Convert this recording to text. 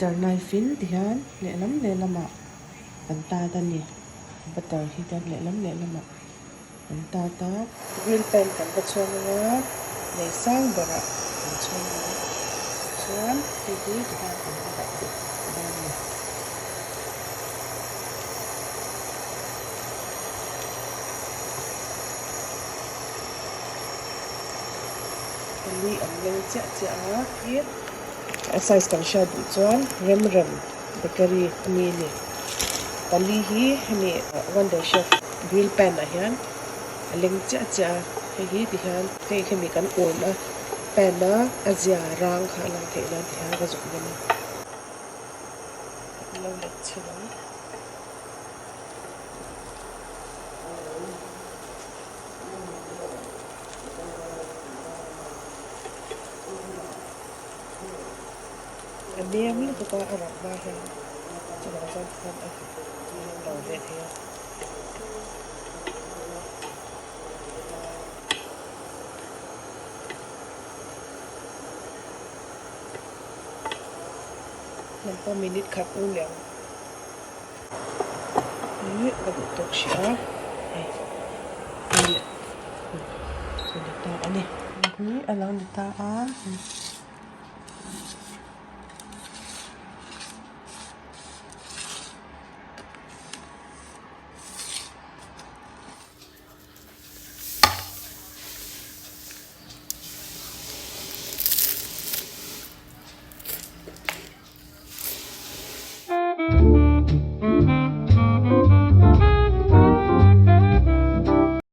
Butter knife in tihian lehlam lehlamah kan tat a ni. Butter hi tihian lehlam lehlamah kan tat a. Grill pan kan va chhuang ang a, lei sang berah kan chhuang ang a, chuan hei hi tihian kan va dah dawn a ni. Pali an leng chiah chiah a hi a size kan hriat duh chuan Remrem bakery a mi a ni. Pali hi hemi Wonder Chef grill pan ah hian a leng chiah chiah a hei hi ti hian hei hemi kan un a pan a a zia rang kha a lang theih nan ti hian ka zuk rem a. Lo let chhin ang. A nem lutuk a a rang hma hian chuvang chuan tikhan a lo leh thei a. Hman pawh minute khat u leh ang. Ih ka duh tawk hrih a hei hei leh chu ni ta a ni. Hi a lo ni ta a.